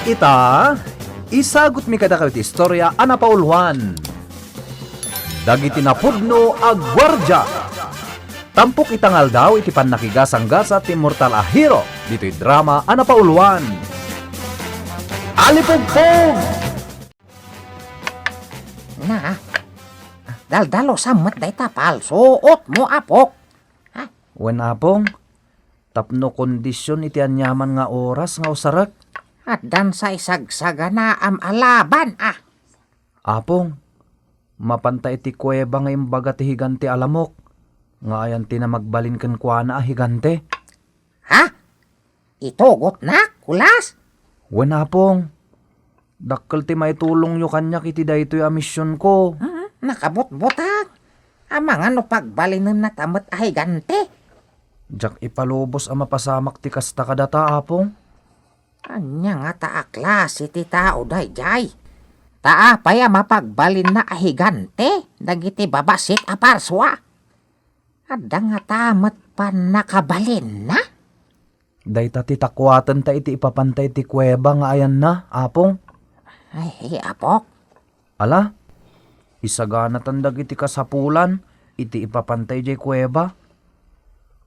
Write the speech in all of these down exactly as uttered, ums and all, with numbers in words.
Ita, isagutmi kadakayo ti istorya a napauluan. Dagiti napudno a guardia. Tampok ita nga aldaw iti pannakigasanggasat ti immortal a hero ditoy drama a napauluan. Alipugpog! Na, daldalosam met dayta palsuotmo, apok. Ha? Wen, apong, tapno kondision iti aniaman nga oras nga usarek. Addan sa isagsaganaam a laban, a. Apong, mapanta iti kuweba nga imbaga ti higante a lamok, nga ayan ti namagbalin kenkuana a higante. Ha? Itugotnak, kulas? Wen, apong. Dakkel ti maitulongyo kaniak iti daytoy a misionko. Hmm, nakabutbutang. Amangan no pagbalinennata met a higante. Diak ipalubos a mapasamak ti kasta kadata, apong. Ania ngata a klase ti tao daydiay? Ta apay a mapagbalinna a higante dagiti babassit a parsua? Adda ngata met pannakabalinna? Dayta ti takuatenta iti ipapantay ti kuweba nga ayanna, apong. Ay, apok. Ala, isaganatan dagiti kasapulan iti ipapantay diay kuweba.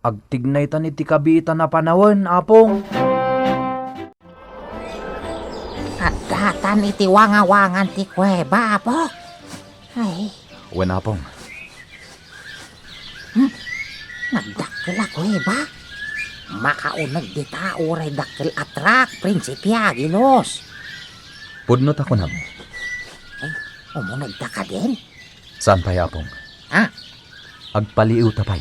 Agtignaytan iti kabiitan a panawen, apong. Addatan iti wangawangan ti kuweba, apok. Ay. Wen, apong. Hmm? Nagdakkel a kuweba? Makauneg dita uray dakkel a truck, Prinsipe Aguilos. Pudno ta kunam. Ay, umunegta kadin? Saan pay, apong. Ha? Agpaliiwta pay.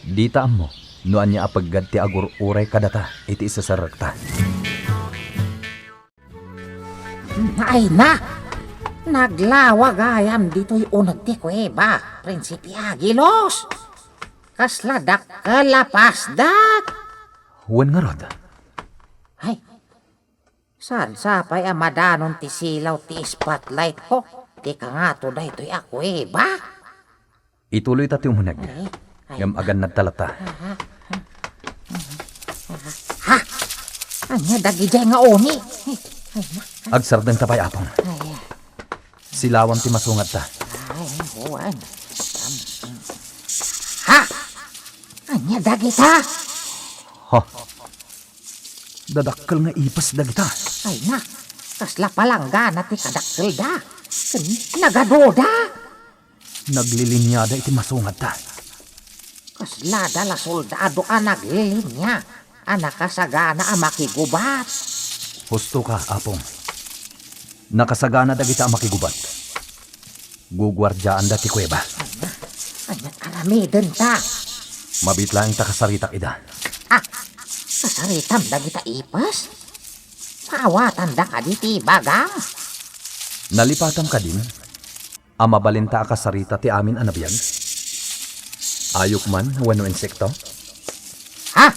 Dita ammo no ania a peggad ti agur-uray kadata iti iseserrekta. Ay na! Naglawa gayam ditoy uneg ti kuweba, Prinsipe Aguilos! Kasla dakkel a pasdak! Wen ngarud. Ay, saan sa pay a madanon ti silaw ti spotlight ko? Ti kangato daytoy a kuweba? Ituloyta ti umuneg. Ay, ay. Ngem agannadta latta. Ha? Ania dagidiay nga uni? Ay, ay, na. Agsardengta pay, apong. Ay. Silawam ti masungadta. Ay, wen. Ha? Ania dagita? Ha? Dadakkel nga ipes dagita. Ay na, kasla palanggana ti kadakkelda. Ken nagaduda. Naglilinyada iti masungadta. Kaslada la soldado a naglilinya a nakasagana a makigubat. Husto ka, apong. Nakasagana dagita a makigubat. Guguardiaanda ti kuweba. Ania, ania ti aramidenta? Mabiit laeng ta kasaritak ida. Ah, kasaritam dagita ipes? Maawatanda kadi ti ibagam? Nalipatam kadin? A mabalinta a kasarita ti amin a nabiag? Ayup man wenno insekto? Ha?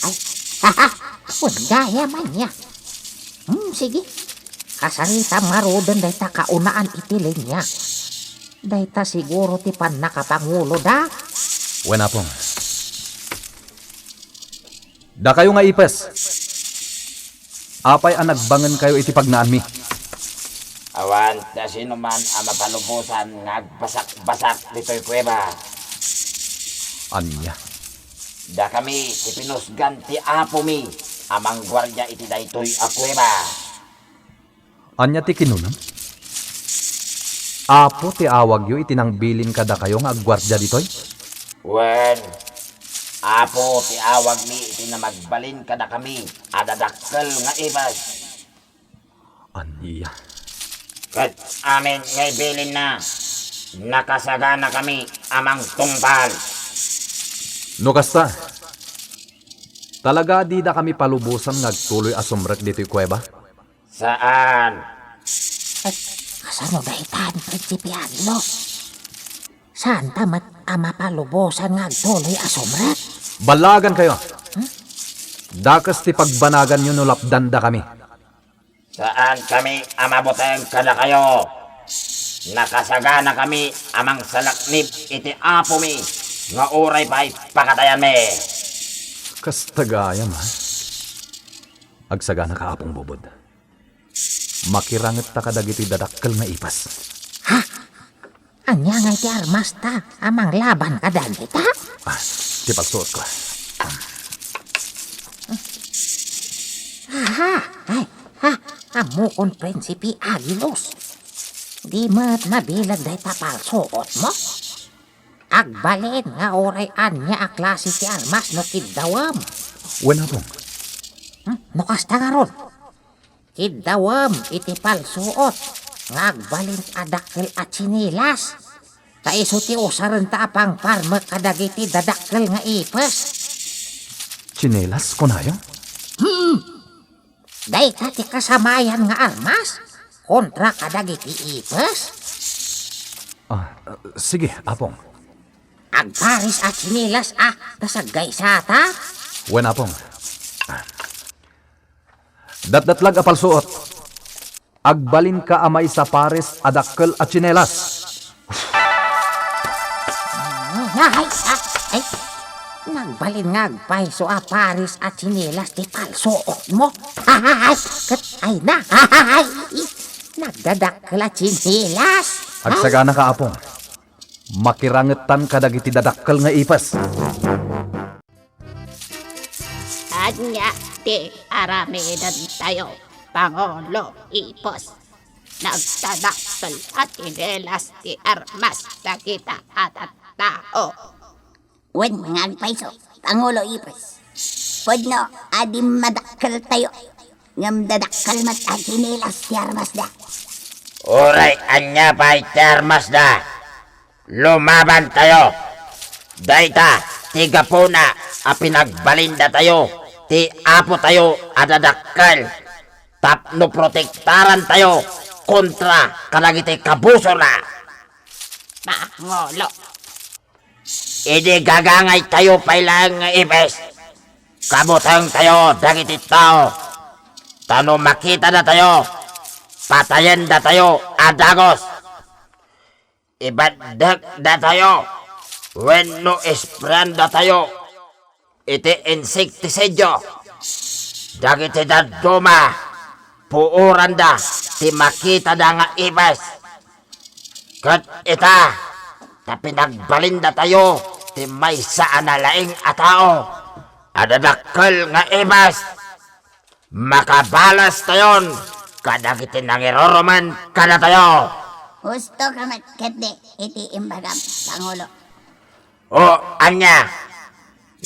Ay, ha, ha. Wen gayam ania. Hmm, sige. Kasaritam ngaruden dayta kaunaan iti linya. Dayta siguro ti pannakapanguloda. Wen, apong. Dakayo nga ipes, apay a nagbangenkayo iti pagnaanmi? Awan ti sinuman a mapalubosan nga agbasakbasak ditoy kuweba. Ania? Dakami ti pinusgan ti Apomi a mangguardia iti daytoy a kuweba. Ania ti kinunam? Apo ti awagyo iti nangbilin kadakayo nga agguardia ditoy? Wen, Apo ti awagmi iti namagbalin kadakami a dadakkel nga ipes. Ania? Ket amin nga ibilinna, nakasaganakami a mangtungpal. No kasta, talaga a didakami palubosan nga agtuloy a sumrek ditoy kuweba? Saan. Ay, kasano daytan, Prinsipe Aguilos? Saanta met a mapalubosan nga agtuloy a sumrek? Ballagankayo! Hmm? Dakes ti pagbanaganyo no lapdandakami. Saankami a mabuteng kadakayo. Nakasaganakami a mangsalaknib iti Apomi nga uray pay pakatayanmi. Kasta gayam, ha? Agsaganaka, Apong Bubod. Makirangetta kadagiti dadakkel nga ipes. Ha? Ania ngay ti armasta a manglaban kadagita? Ah, ti palsuotko. Aha! Ay, ha! Ammokon, Prinsipe Agilus. Di met mabileg dayta palsuotmo? Agbalin nga uray ania a klase ti armas no kiddawem. Wen, Apong. Hmm? No kasta ngarud, kiddawem iti palsuot nga agbalin a dakkel a tsinelas. Ta isu ti usarenta a pangparmek kadagiti dadakkel nga ipes. Tsinelas, kunayo? Hmm. Dayta ti kasamayan nga armas kontra kadagiti ipes? Ah, ah, sige, Apong. Agpares a tsinelas a kasaggaysata? Wen, Apong. Datdatlag a palsuot. Agbalinka a maysa pares a dakkel a tsinelas. Ay, ay, ay. Nagbalin nga agpayso a pares a tsinelas ti palsuotmo. Ay, ket ay na. Ay, nagdadakkel a tsinelas. Agsaganaka, Apong. Makirangetan kadagiti dadakkel nga ipes. Ania ti aramidentayo, Pangulo Ipes? Nagdadakkel a tsinelas ti armas dagita a tattao. Wen nga agpayso, Pangulo Ipes. Pudno a dimmadakkeltayo, ngem dadakkel met a tsinelas ti armasda. Uray ania pay ti armasda, lumabantayo. Dayta ti gapuna a pinagbalinnatayo ti Apotayo a dadakkel tapno protektarantayo kontra kadagiti kabusor. Pangulo. Idi gagangaytayo pay laeng nga ipes, kabutengtayo dagiti tao. Ta no makitanatayo, patayendatayo a dagus. Ibaddekdatayo wenno isprayandatayo iti insektisidio. Dagiti dadduma, puoranda ti makitada nga ipes. Ket ita, ta pinagbalinnatayo ti maysa a nalaing a tao a dadakkel nga ipes. Makabalastayon kadagiti nangirurumen kadatayo. Husto ka met ketdi iti imbagam, Pangulo. O ania,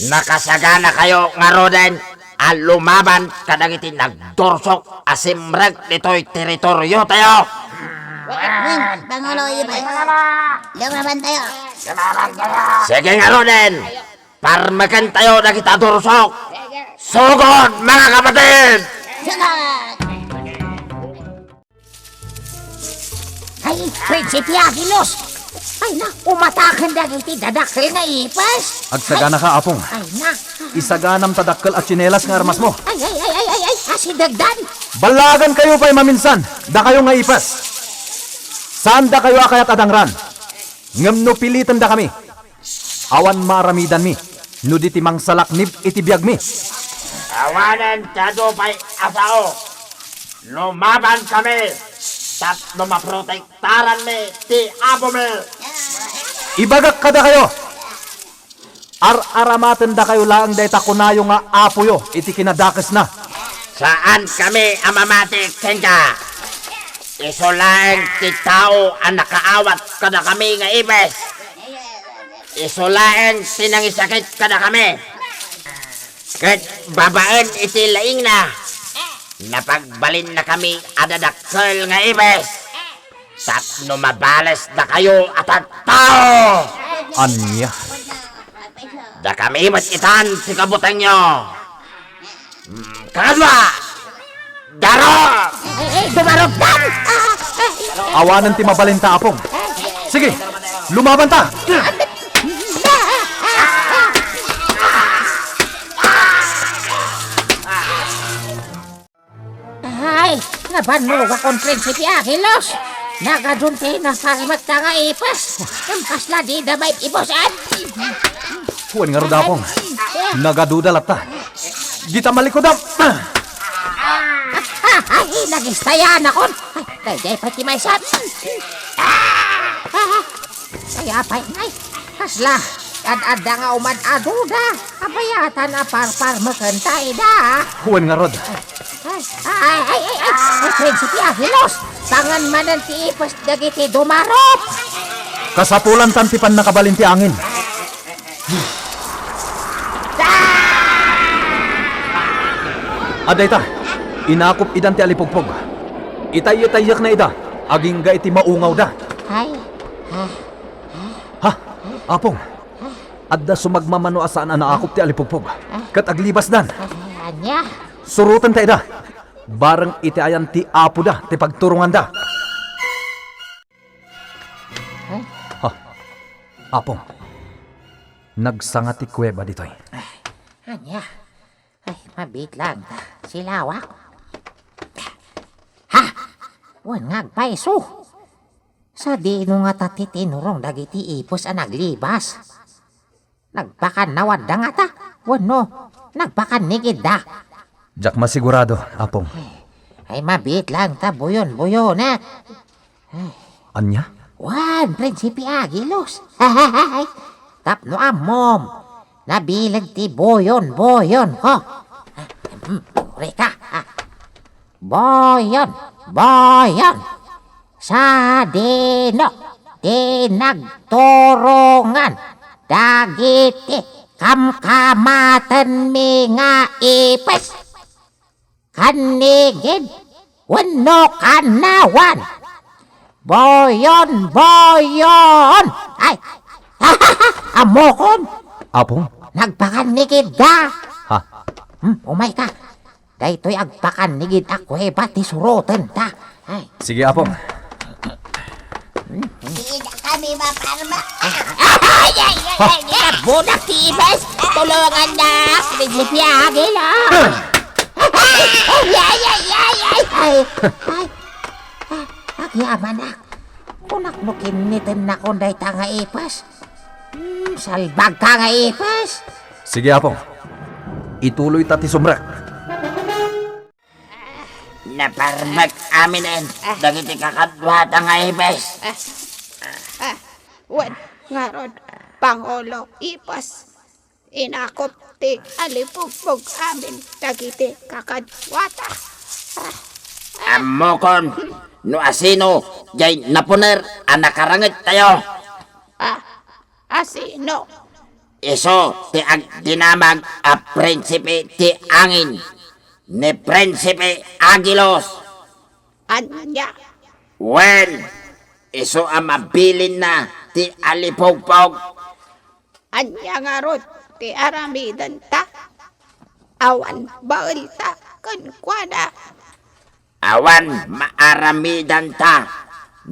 nakasaganakayo ngaruden a lumaban kadagiti nagdursok a simrek ditoy teritoriotayo? Wen, Pangulo Ipes. Lumabantayo. Sige ngaruden. Parmekentayo dagita dursok. Sugod, mga kapatid! Sugod! Ay, Prinsipe Agilos! Ay na, umataken dagiti dadakkel nga ipes! Agsaganaka, Apong. Ay na. Isaganam ta dakkel a tsinelas nga armasmo. Ay, ay, ay, ay, ay, ay, asidegdan! Ballagankayo pay maminsan, dakayo nga ipes. Saandakayo a kayat a dangran. Ngem no pilitendakami, awan maaramidanmi no di ti mangsalaknib iti biagmi. Awanen ti adu pay a sao. Lumabankami tapno maprotektaranmi ti Apomi. Ibagak kadakayo, ar-aramatendakayo laeng dayta kunayo nga apoyo iti kinadakesna. Saankami a mamati kenka. Isu laeng ti tao a nakaawat kadakami nga ipes. Isu laeng ti nangisakit kadakami. Ket babaen iti laingna, napagbalinnakami a dadakkel nga ipes tapno mabalesdakayo a tattao. Ania? Dakami met itan ti kabutengyo. Mm, kakadua! Darok! Eh, eh, dumarok ka! Awanen ti mabalinta, Apong. Sige, lumabanta! Ay, nabannogakon, Prinsipe Agilos! Nagadun ti nasarmekta nga ipes! Ngem kasla dida maib-ibusen! Wen ngarud, Apong. Nagaduda latta. Dita malikudam. Ay, nagistayanakon. Ay, daydiay pay ti maysa. Ah! Ah! Ay, apay, ay. Kasla, ad-adda nga umad-aduda. Abayatan a parparmeken ta ida. Wen ngarud. Ay, ay, ay, ay, ay, ay, Prinsipe Agilos. Tangan manen ti ipes dagiti dumarup. Kasapulantan ti pannakabalin ti angin. Adda ita, inakop idan ti alipugpog. Itayetayyekna ida, agingga iti maungawda. Ay, ah, Ha? Apong, adda sumagmamano a saan a naakop ti alipugpog, ket aglibasdan. Ania? Surotenta ida. Bareng iti ayan ti apoda ti pagturonganda. Ha? Apong, nagsanga ti kuweba ditoy. Ania? Ay, mabiit laeng ta silawak. Ha? Wen nga agpayso. Sadino ngata ti tinurong dagiti ipes a naglibas? Nagpakannawan da ngata? Wenno, nagpakannigidda? Diak masigurado, Apong. Ay, mabiit laeng ta buyon-buyonek. Ania? Wen, Prinsipe Agilos. Tapno ammom, nabileg ti buyon-buyon ko. Hmm, ureka. Buyon, buyon. Sadino ti nagturongan dagiti kamkamatenmi nga ipes? Kannigid wenno kannawan? Buyon, buyon! Ay! Ammokon! Apong? Nagpakannigidda! Ha? Hmm, umayka. Daytoy agpakannigid a kuweba ti surotenta. Ay. Sige, Apong. Dida kami maparma. Ay, ay, ay, ay, ay, nabunak ti ipes. Tulungannak, Prinsipe Agilos. Ay, ay, ay, ay, ay, ay. Ay, ay. Agyamanak. Kunak no kinnitennakon dayta nga ipes. Hmm, salbagka nga ipes. Sige, Apong. Ituloyta ti sumrek. Naparmek aminen dagiti kakaduata nga ipes. Ah, ah, wen, ngarud, Pangulo, ipes. Inakop ti alipugpog amin dagiti kakaduata. Ah, ah. Ammokon no asino jay napuner a nakarangit tayo. Ah, asino? Isu ti agdinamag a prinsipe ti angin, ni Prinsipe Agilos. Ania? Wen, isu a mabilinna ti alipugpog. Ania ngarud ti aramidenta? Awan baelta kenkuana. Awan maaramidanta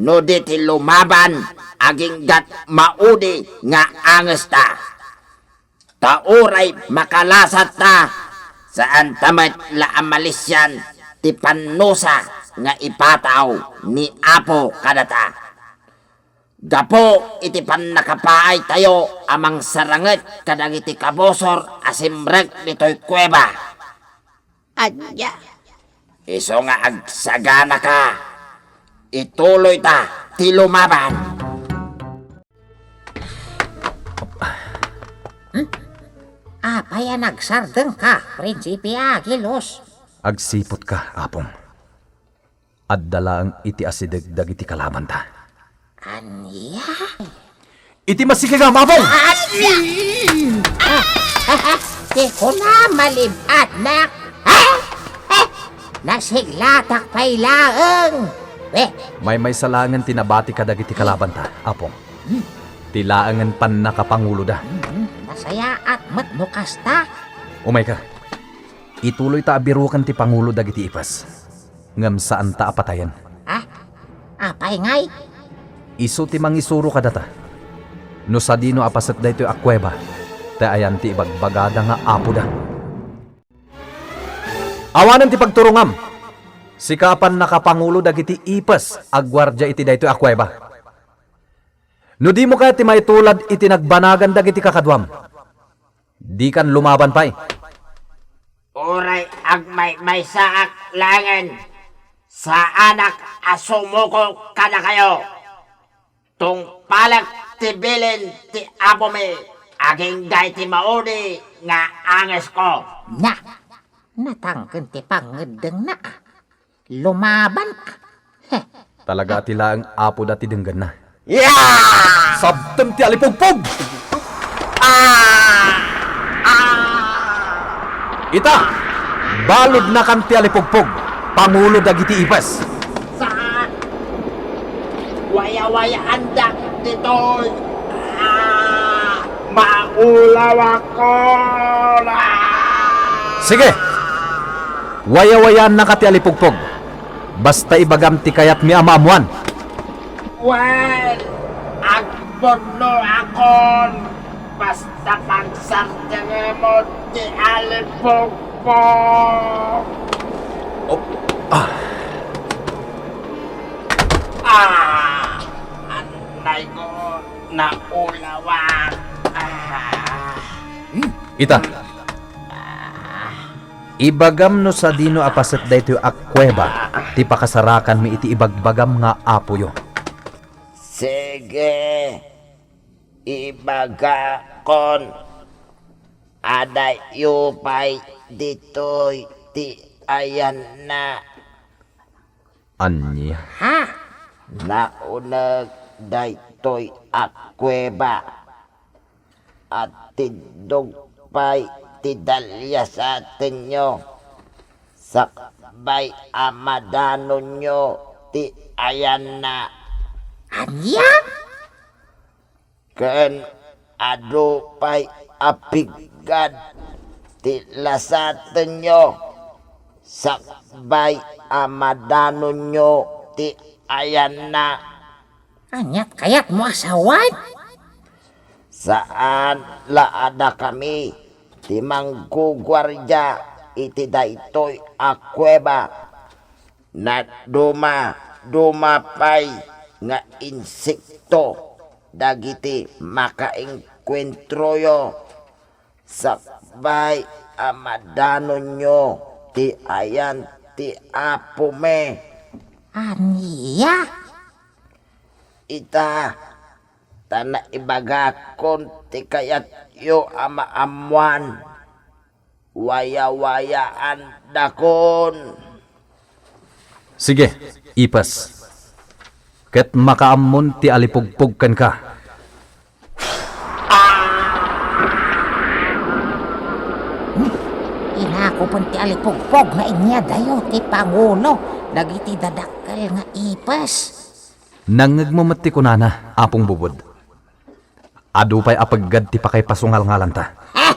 no di ti lumaban aginggat maudi nga angesta. Ta uray makalasatta, saanta met la a malisian ti pannusa nga ipataw ni Apo kadata. Gapu iti pannakapaaytayo a mangsaranget kadagiti kabusor a simrek ditoy kuweba. Ania? Isu nga agsaganaka, ituloyta ti lumaban. Hmm? Apay a nagsardengka, Prinsipe Agilos? Agsiputka, Apong. Adda laeng iti asideg dagiti kalabanta. Ania? Iti masikegam, Apong! Ania? Ah, ah, ah, ti kuna malib-atnak. Ah! Ah! Nasiglatak pay laeng. Wen. Maymaysa laengen ti nabati kadagiti kalabanta, Apong. Hmm. Ti laengen pannakapanguloda. Hmm, nasayaat met no kasta. Umayka. Ituloyta a biroken ti pangulo dagiti ipes. Ngem saanta a patayen. Ah? Apay ngay? Isu ti mangisuro kadata. No sadino a paset daytoy a kuweba, ta ayan ti ibagbagada nga apoda. Awanen ti pagturongam. Sika a pannakapangulo dagiti ipes a guardia iti daytoy a kuweba. No dimo kayat ti maitulad iti nagbanagan dagiti kakaduam, dikan lumaban pay. Uray agmaymaysaak laengen, Saanak a sumuko kadakayo. Tungpalek ti bilin ti Apomi agingga iti maudi nga angesko. Na, natangken ti pangngeddengna. Lumaban. Heh. Talaga a ti laeng apoda ti denggenna. Yeah! Sabtem ti alipugpog! Ah! Ah! Ita, baludnakan ti alipugpog, pangulo dagiti ipes. Saan? Wayawayaandak ditoy. Ah! Maulawakon! Ah! Sige! Wayawayaannaka ti alipugpog. Basta ibagam ti kayatmi a maammuan. Wen, agpudno akon, basta pagsardengem ti alipugpog. Oh, ah. Ah, anay ko, naulawak. Ah. Ita. Ah. Ibagam no sadino a paset daytoy a kuweba ti pakasarakanmi iti ibagbagam nga apoyo. Sige, ibagakon, adayyo pay ditoy ti ayanna. Ania? Ha? Nauneg daytoy a kuweba. Atiddog pay ti daliasatenyo, sakbay a madanonyo ti ayanna. Ania? Ken adu pay a piggad ti lasatenyo, sakbay a madanonyo ti ayanna. Aniat kayatmo a sawen? Saan la a dakami ti mangguguardia iti daytoy a kuweba. Naduma-duma pay nga insekto dagiti makaengkuentroyo, sakbay a madanonyo ti ayan ti Apomi. Ania? Ita, ta naibagakon ti kayatyo a maammuan. Wayawayaandakon. Sige, ipes. Ket makaammon ti alipugpog kenka. Ilakupen ti alipugpog nga inyadayo ti pangulo dagiti dadakkel nga ipes. Nangngegmo met ti kunana, Apong Bubod. Adu pay a peggad ti pakaipasungalngalanta. Eh!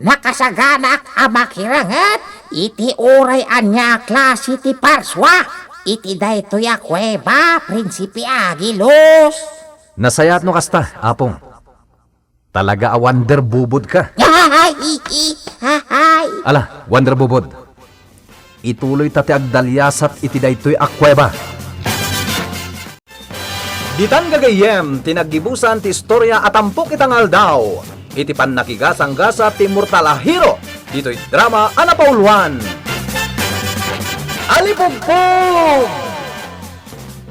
Nakasaganak a makirenget iti uray ania a klase ti parsua iti daytoy a kuweba, Prinsipe Agilus. Nasayaat no kasta, Apong. Talaga a wonder bubod ka. Ay, ay, ay. Ala, wonder bubod. Ituloy ta ti agdaliasat iti daytoy a kuweba. Ditan gagayyem ti naggibusan ti istorya a tampok ita nga aldaw, iti pannakigasanggasat ti immortal a hero ditoy drama a napauluan. Alipugpog!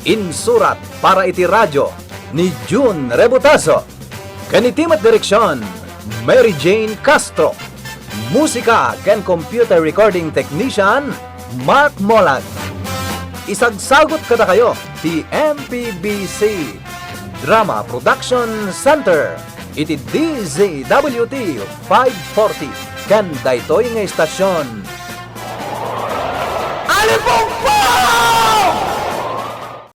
Insurat para iti radio ni Jun Rebutazo. Ken iti met direksion, Mary Jane Castro. Musika ken computer recording technician, Mark Molag. Isagsagut kadakayo ti M P B C Drama Production Center iti D Z W T five forty ken daytoy nga istasyon. Alipugpog!